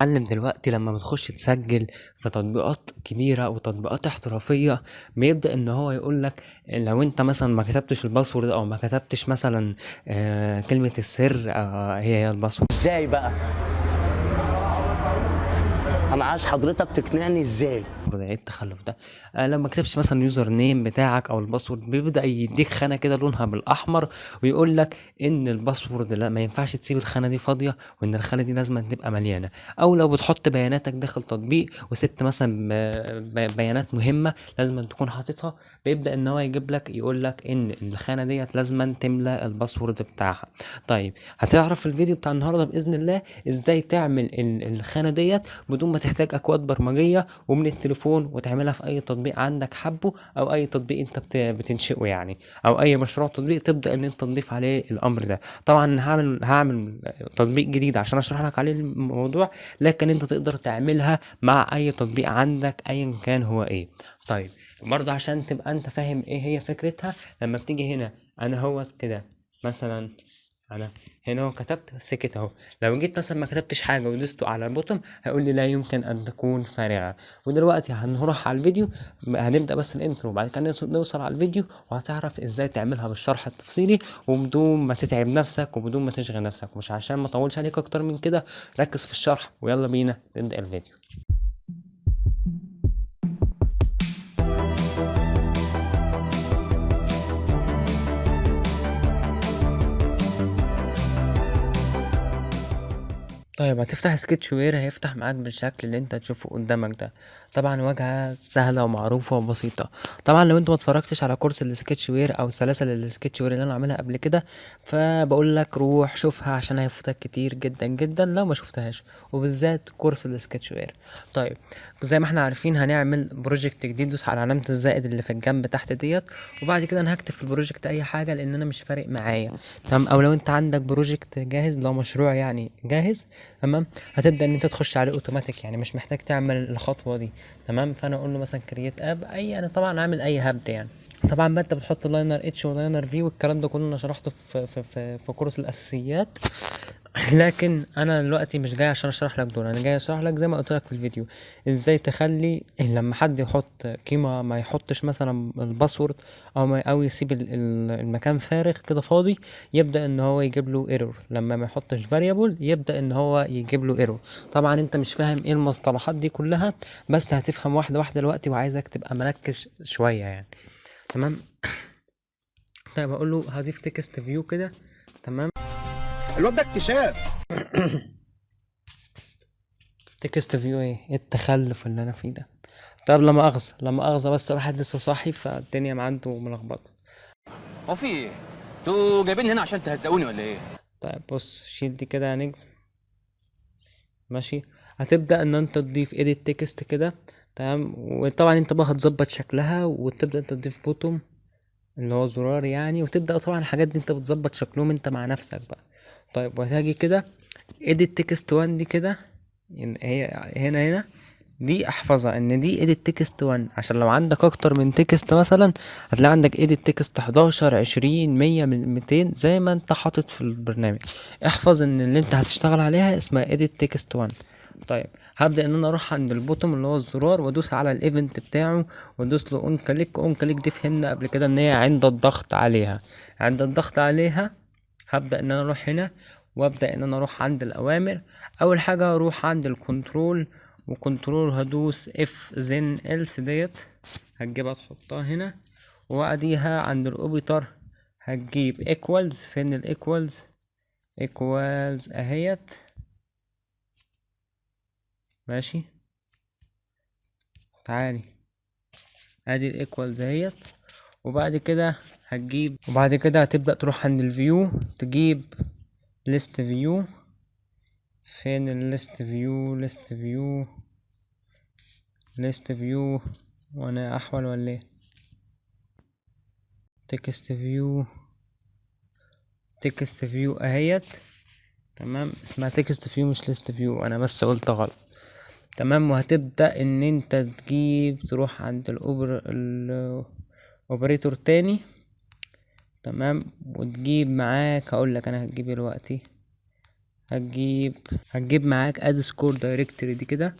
معلم دلوقتي لما بتخش تسجل في تطبيقات كبيرة وتطبيقات احترافية بيبدأ ان هو يقول لك لو انت مثلا ما كتبتش ال password او ما كتبتش مثلا كلمة السر، هي ال password. ازاي بقى؟ انا عايز حضرتك تقنعني ازاي؟ ايه التخلف ده؟ لما كتبتش مثلا username بتاعك او ال password بيبدأ يديك خانة كده لونها بالاحمر ويقول لك ان ال password لا، ما ينفعش تسيب الخانة دي فاضية، وان الخانة دي لازم تبقى مليانة. او لو بتحط بياناتك داخل تطبيق وسبت مثلا بيانات مهمة لازم تكون حاططها، بيبدأ ان هو يجيب لك يقول لك ان الخانة ديت لازم تملى ال password بتاعها. طيب هتعرف في الفيديو بتاع النهارده بإذن الله ازاي تعمل الخانة ديت بدون ما تحتاج اكواد برمجية ومن التليفون، وتعملها في اي تطبيق عندك حبه او اي تطبيق انت بتنشئه يعني، او اي مشروع تطبيق تبدا ان انت تضيف عليه الامر ده. طبعا هعمل تطبيق جديد عشان اشرح لك عليه الموضوع، لكن انت تقدر تعملها مع اي تطبيق عندك ايا كان هو ايه. طيب برضه عشان تبقى انت فاهم ايه هي فكرتها، لما بتيجي هنا انا هو كده مثلا، انا هنا هو كتبت سكت اهو، لو جيت مثلا ما كتبتش حاجه ودوست على ال button هيقول لي لا يمكن ان تكون فارغه. ودلوقتي هنروح على الفيديو، هنبدا بس ال intro وبعد كده نوصل على الفيديو وهتعرف ازاي تعملها بالشرح التفصيلي وبدون ما تتعب نفسك وبدون ما تشغل نفسك. مش عشان ما اطولش عليك اكتر من كده، ركز في الشرح ويلا بينا نبدا الفيديو. طيب هتفتح Sketchware، هيفتح معاك بالشكل اللي انت هتشوفه قدامك ده. طبعا واجهة سهلة ومعروفة وبسيطة. طبعا لو انت ما اتفرجتش على كورس ال Sketchware او سلاسل ال Sketchware اللي انا عاملها قبل كده، فبقول لك روح شوفها عشان هيفوتك كتير جدا جدا لو ما شفتهاش، وبالذات كورس ال Sketchware. طيب زي ما احنا عارفين هنعمل project جديد، دوس على علامة الزائد اللي في الجنب تحت ديت، وبعد كده انا هكتب في ال project اي حاجة لان انا مش فارق معايا، تمام. او لو انت عندك project جاهز، لو مشروع يعني جاهز، تمام، هتبدا ان انت تخش عليه اوتوماتيك، يعني مش محتاج تعمل الخطوه دي، تمام. فانا اقول له مثلا create app، اي انا طبعا عامل اي هبد يعني. طبعا بقى انت بتحط linear H و linear V والكلام ده كله انا شرحته في كورس الاساسيات، لكن انا دلوقتي مش جاي عشان اشرح لك دول، انا جاي اشرح لك زي ما قلت لك في الفيديو ازاي تخلي لما حد يحط قيمه ما يحطش مثلا ال password او ما او يسيب المكان فارغ كده فاضي، يبدا ان هو يجيب له error. لما ما يحطش variable يبدا ان هو يجيب له error. طبعا انت مش فاهم ايه المصطلحات دي كلها، بس هتفهم واحده واحده دلوقتي، وعايزك تبقى مركز شويه يعني، تمام. طيب اقول له هضيف text view كده، تمام. الواد ده اكتشاف. text view ايه؟ ايه التخلف اللي انا فيه ده؟ طب لا مؤاخذة، لا مؤاخذة، بس الواحد لسه صاحي فالدنيا ما عنده ملخبطة. هو في ايه؟ انتوا جايبيني هنا عشان تهزقوني ولا ايه؟ طيب بص، شيل دي كده يا نجم، ماشي. هتبدأ ان انت تضيف edit text كده، تمام. وطبعا انت بقى هتظبط شكلها وتبدأ انت تضيف button اللي هو زرار يعني، وتبدأ طبعا الحاجات دي انت بتظبط شكلهم انت مع نفسك بقى. طيب وهتاجي كده edit text 1 دي كده، يعني هي هنا دي احفظها ان دي edit text 1، عشان لو عندك اكتر من text مثلا هتلاقي عندك edit text 11 20 100 200 زي ما انت حاطط في البرنامج. احفظ ان اللي انت هتشتغل عليها اسمها edit text 1. طيب هبدأ ان انا اروح عند ال button اللي هو الزرار وادوس على ال event بتاعه وادوس له on click. on click دي فهمنا قبل كده ان هي عند الضغط عليها. عند الضغط عليها هبدأ ان انا اروح هنا وابدأ ان انا اروح عند الاوامر. اول حاجة اروح عند ال control، و control هدوس if then else ديت هتجيبها تحطها هنا، وبعديها عند ال operator هتجيب equals. فين ال equals؟ equals اهيت، ماشي، تعالي ادي ال equals اهيت. وبعد كده هتجيب، وبعد كده هتبدأ تروح عند ال view تجيب list view. فين ال list view؟ list view، list view، وانا احول ولا ايه؟ text view، text view اهيت، تمام. اسمها text view مش list view، انا بس قلت غلط، تمام. وهتبدأ ان انت تجيب تروح عند ال operator تاني، تمام، وتجيب معاك، هقول لك انا هتجيب دلوقتي، هتجيب معاك add score directly دي كده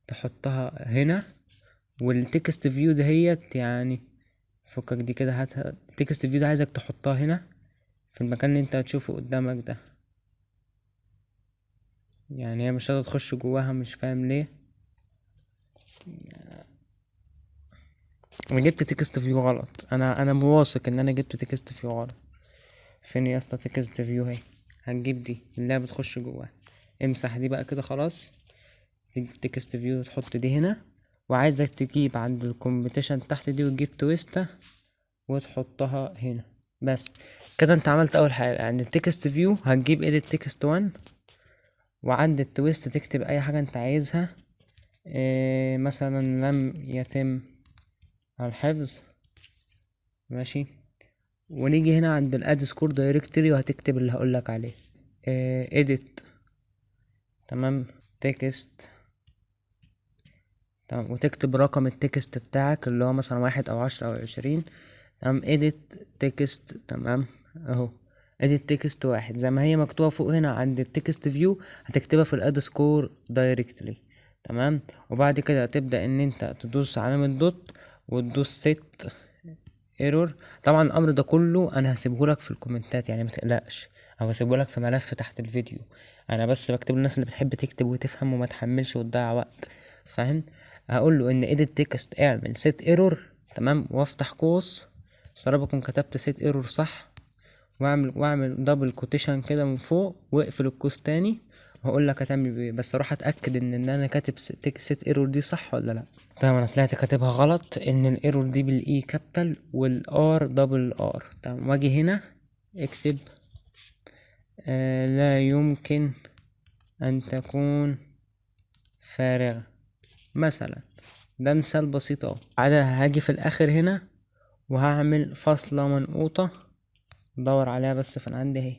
تحطها هنا، وال text view دهيت يعني فكك دي كده، هاتها ال text view ده عايزك تحطها هنا في المكان اللي انت هتشوفه قدامك ده. يعني هي مش قادرة تخش جواها، مش فاهم ليه. انا جبت text view غلط، انا مواثق ان انا جبت text view غلط. فين يا اسطى text view؟ اهي، هنجيب دي اللي هي بتخش جواها. امسح دي بقى كده خلاص، تجيب text view تحط دي هنا، وعايزك تجيب عند ال competition تحت دي وتجيب تويستة وتحطها هنا. بس كده انت عملت اول حاجة. عند ال text view هتجيب edit text 1، وعند التويست تكتب اي حاجة انت عايزها، مثلا لم يتم الحفظ، ماشي. ونيجي هنا عند ال add score directly وهتكتب اللي هقولك عليه، edit، تمام، text، تمام، وتكتب رقم ال text بتاعك اللي هو مثلا 1 او 10 او 20، تمام، edit text، تمام، اهو edit text 1 زي ما هي مكتوبة فوق هنا عند ال text view، هتكتبها في ال add score directly، تمام. وبعد كده تبدأ ان انت تدوس علامة dot وتدوس set error. طبعا الامر ده كله انا هسيبه لك في الكومنتات، يعني ما تقلقش، او هسيبه لك في ملف تحت الفيديو. انا بس بكتب للناس اللي بتحب تكتب وتفهم وما تحملش وتضيع وقت، فاهم؟ هقول له ان edit text اعمل set error، تمام، وافتح قوس، بس يا رب اكون كتبت set error صح، واعمل double quotation كده من فوق واقفل القوس تاني، وهقول لك هتعمل ايه. بس اروح اتاكد ان انا كاتب set error دي صح ولا لا. تمام، انا طلعت كاتبها غلط، ان ال error دي بال E capital وال R double R، تمام. واجي هنا اكتب، لا يمكن ان تكون فارغة مثلا، ده مثال بسيط اهو. بعدها هاجي في الاخر هنا وهعمل فاصلة منقوطة، دور عليها بس فانا عندي اهي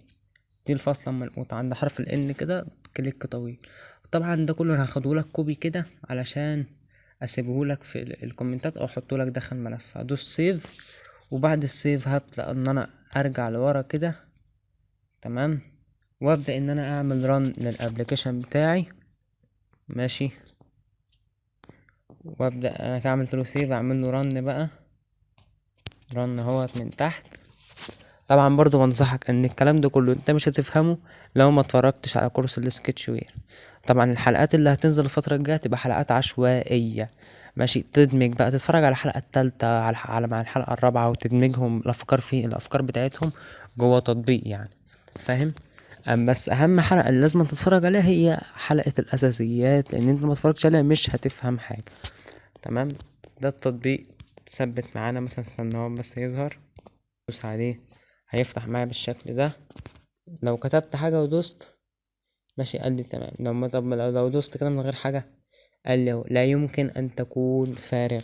دي الفاصلة المنقوطة عند حرف ال N كده، click طويل. طبعا ده كله انا هاخده لك copy كده علشان اسيبه لك في الكومنتات او احطه لك داخل ملف. هدوس save، وبعد ال save هبدأ ان انا ارجع لورا كده، تمام، وابدأ ان انا اعمل run لل application بتاعي، ماشي. وابدأ انا كده عملت له save، اعمل له run بقى، run اهوت من تحت. طبعا برضو بنصحك ان الكلام ده كله انت مش هتفهمه لو ما اتفرجتش على كورس ال Sketchware. طبعا الحلقات اللي هتنزل الفترة الجاية تبقى حلقات عشوائية، ماشي، تدمج بقى، تتفرج على الحلقة التالتة على مع الحلقة الرابعة وتدمجهم الافكار في الافكار بتاعتهم جوه تطبيق، يعني فاهم؟ بس اهم حلقة اللي لازم تتفرج عليها هي حلقة الاساسيات، لان انت لو ما اتفرجتش عليها مش هتفهم حاجة، تمام. ده التطبيق ثبت معانا، مثلا استنى هو بس يظهر، دوس عليه هيفتح معايا بالشكل ده. لو كتبت حاجة ودوست ماشي قال لي تمام. لو ما طب لو دوست كده من غير حاجة قال لي لا يمكن أن تكون فارغة.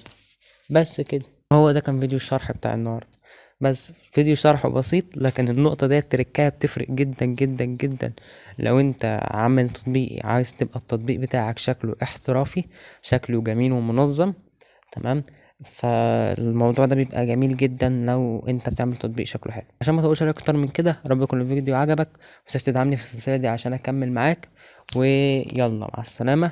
بس كده، هو ده كان فيديو الشرح بتاع النهاردة. بس فيديو شرحه بسيط، لكن النقطة ديت تركاها بتفرق جدا جدا جدا. لو انت عامل تطبيق عايز تبقى التطبيق بتاعك شكله احترافي، شكله جميل ومنظم، تمام، فالموضوع ده بيبقى جميل جدا لو انت بتعمل تطبيق شكله حلو. عشان ما اطولش عليك اكتر من كده، يا رب يكون الفيديو عجبك، متنساش تدعمني في السلسلة دي عشان اكمل معاك، ويلا مع السلامة.